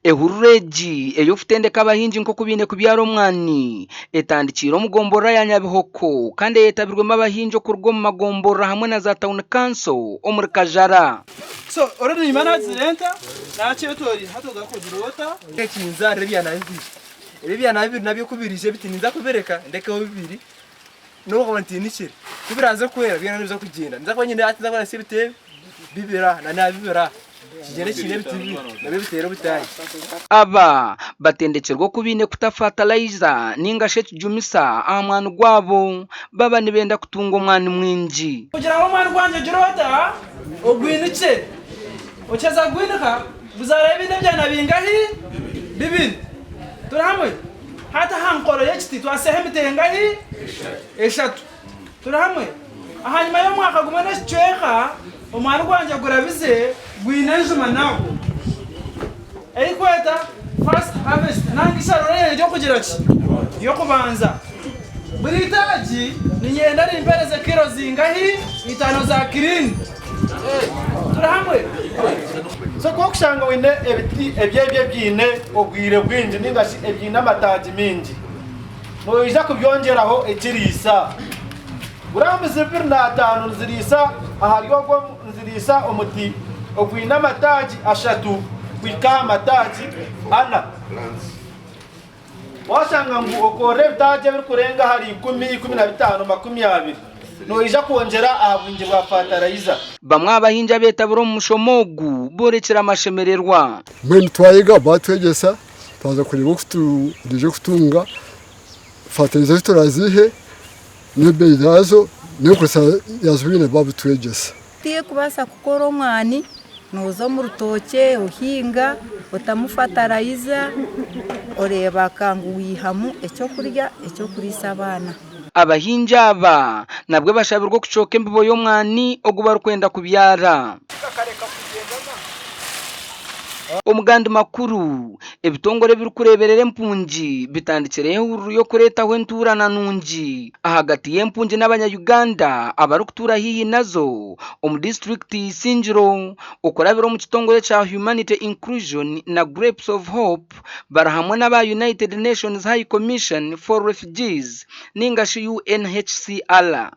Ehururu egi ey'okutendeka abahingi nk'oku baine kubyara omwani etandikiire omu gomborora ya Nyabihoko kandi eyetabirwemu abahingi okuruga omu magomborora hamwe na za tawuni kanso omuri Kajara. So already niimba naagizire nta naakyetooriire hati ogaruka ogire ota? Ekinzaarira ebyana bibiri. Ebi ebyana bibiri nabyo ku biriija biti ninza kubireka ndekeho bibiri n'obu kwakuba ntiinikire. Ku biraaze kwera byona nibiza kugyenda. Ninza kuba nyine hati ninza kuba nahitsya ebiti ebi bibiri aha na bibiri aha kigyende kiine ebiti bibiri nabyo biteere obutaagi. Aba batendekirwe oku baine kuta fatalayiza ninga shi ekijumisa aha mwani gwabo baba nibenda kutunga omwani mwingi. Kugira ngu omwani gwangye ogire ota? Ogwinikye. Okiheza kugwinika, guzaarayo ebindi ebyana bingahi? Bibiri. Turi hamwe? Hati aha nkoro y'ekiti twasihaho emiti engahi? Eshatu. Turi hamwe? Ahanyima y'omwaka gumwe n'ekicweka, omwani gwangye gurabize gwine enjuma nagwo erikweta first harvest nanga isharuura ryangye ry'okugira ki? Ry'okubanza. Buri itaagi niinyenda rimpeereze kiro zingahi? Itaano za kirini. Turi hamwe? So ku orikushanga oine ebiti eby'ebyo ebiine obwire bwingi ninga shi ebiine amataagi maingi, noija kubyongyeraho ekiriisa. Guraamu 25 niziriisa ahari ogwo niziriisa omuti ogwine amataagi ashatu kuhika aha mataagi ana. Waashanga ngu okoorora ebitaagi ebirikurenga ahari ikumi, 15, 20, noija kwongyera aha bwingi bwa fatarayiza. Bamwe aha bahingi abeetabire omu mushomo ogu boorekire amashemererwa. Mbwenu twayega baatwegyesa twaza kureeba oku turaije kutunga fatarayiza ezi turaaziihe n'ebeeyi yaazo n'enkozesa yaazo byona baabitwegyesa. Tikubaasa kukora omwani nooza omu rutookye ohinga otamu fatarayiza oreeba ngu waihamu ekyokurya eky'okuriisa abaana. Abahingi aba nabwo bashabirwe okucooka embibo y'omwani ogu barikwenda kubyara. Omu gandi makuru, ebitongore ebirikureeberera empungi bitandikireho ehururu y'okureetaho entuurana nungi ahagati y'empungi n'abanya-Uganda abarikutuura haihi nazo omu disiturikiti ya Isingiro okurabira omu kitongore kya Humanity Inclusion na Grapes of Hope bari hamwe n'aba United Nations High Commission for Refugees ninga shi UNHCR.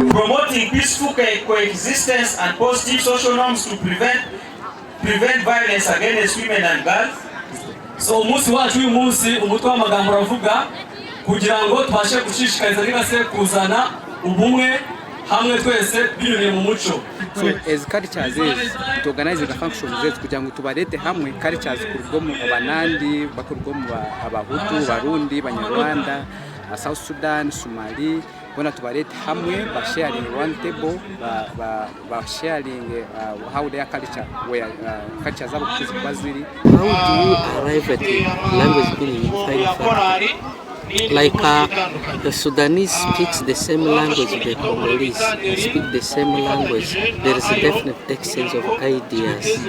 Promoting peaceful coexistence and positive social norms to prevent prevent violence against women and girls. So omunsi wacu uyu munsi umutwe w'amagambo uravuga kugira ngo tubashe gushishikariza ninga se kuzana ubumwe hamwe twese binyuriye mu muco. So ezi cultures ezi tu organizinga functions ezi kugira ngu tubareete hamwe cultures kuruga omu Banandi, bakuruga omu Abahutu, Barundi, Banyarwanda, South Sudan, Somali, boona tubareete hamwe ba sharinge one table, ba sharinge how their culture were, culture zaabo oku zirikuba ziri. How do you arrive at language being unifying factor? Like the Sudanese speaks the same language the Congolese speak the same language there is a definite exchange of ideas.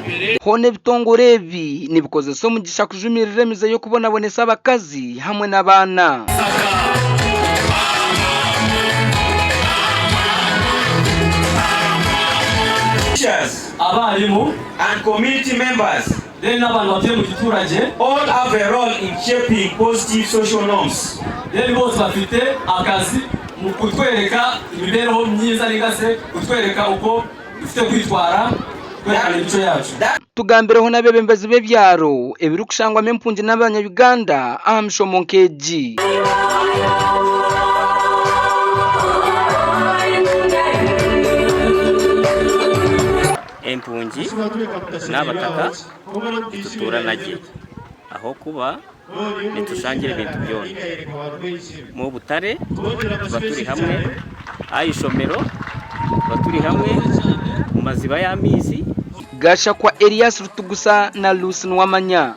Hoona ebitongore ebi nibikozesa omugisha kujumirira emize y'okubonabonesa abakazi hamwe n'abaana. Teachers Abarimu. and community members. Then n'abantu batuye mu giturage. All have a role in shaping positive social norms. Then bose bafite akazi mu kutwereka imibereho myiza ninga se kutwereka uko dufite kwitwara, kwerekana imico yacu. Tugambireho n'abeebembezi b'ebyaro ebirikushangwamu empungi n'abanya-Uganda aha mishomo nk'egi. Empungi n'abataka nitutuurana gye ahabw'okuba nitushangira ebintu byona. Omu butare tuba turi hamwe, aha ishomero tuba turi hamwe, omu maziba y'amaizi. Gashakwa Elias Rutugusa na Lucy Nuwamanya.